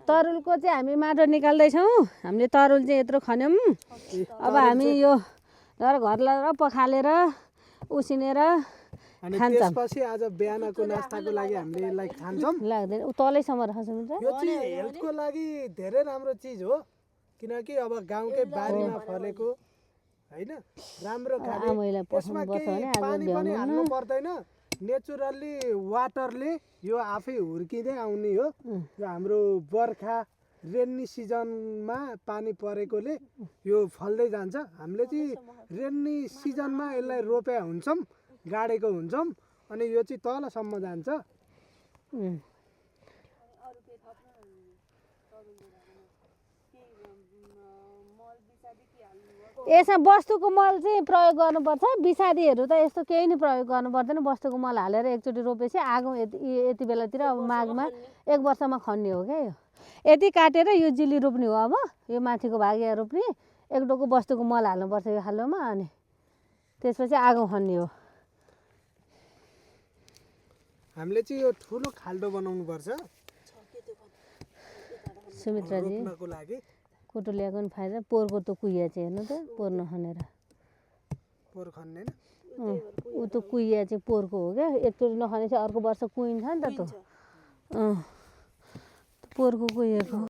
तरुलको चाहिँ हामी माटो निकाल्दैछौँ। हामीले तरुल चाहिँ यत्रो खन्यौँ। अब हामी यो घरलाई पखालेर उसिनेर अनि त्यसपछि आज बिहानको नास्ताको लागि हामीले यसलाई खान्छौँ। लाग्दैन उ तलैसम्म राख्छ यो चाहिँ हेल्थको लागि धेरै राम्रो चिज हो, किनकि अब गाउँकै बारीमा फलेको हैन राम्रो खाने। त्यसमा केही पानी पनि हाल्नु पर्दैन, नेचुरल्ली वाटरले यो आफै हुर्किँदै आउने हो। यो हाम्रो बर्खा रेनी सिजनमा पानी परेकोले यो फल्दै जान्छ। हामीले चाहिँ रेनी सिजनमा यसलाई रोपेका हुन्छौँ, गाडेको हुन्छौँ, अनि यो चाहिँ तलसम्म जान्छ। यसमा वस्तुको मल चाहिँ प्रयोग गर्नुपर्छ। विषादीहरू त यस्तो केही नै प्रयोग गर्नु पर्दैन। वस्तुको मल हालेर एकचोटि रोपेपछि आगो यति बेलातिर अब माघमा 1 वर्षमा खन्ने हो क्या। यो यति काटेर यो जिल्ली रोप्ने हो। अब यो माथिको भाग यहाँ रोप्ने, 1 डोको वस्तुको मल हाल्नुपर्छ यो खालोमा, अनि त्यसपछि आगो खन्ने हो। हामीले चाहिँ यो ठुलो खाल्डो बनाउनु पर्छ सुमित्राजी। रोप्नको लागि कोटो ल्याएको पनि फाइदा। पोहोरको त कुहिया चाहिँ हेर्नु त, पोहोर नखनेर पोहोर खन्ने ऊ त कुहिया चाहिँ पोहोरको हो क्या। एकचोटि नखने चाहिँ अर्को वर्ष कुहिन्छ नि त। पोहोरको कुहिएको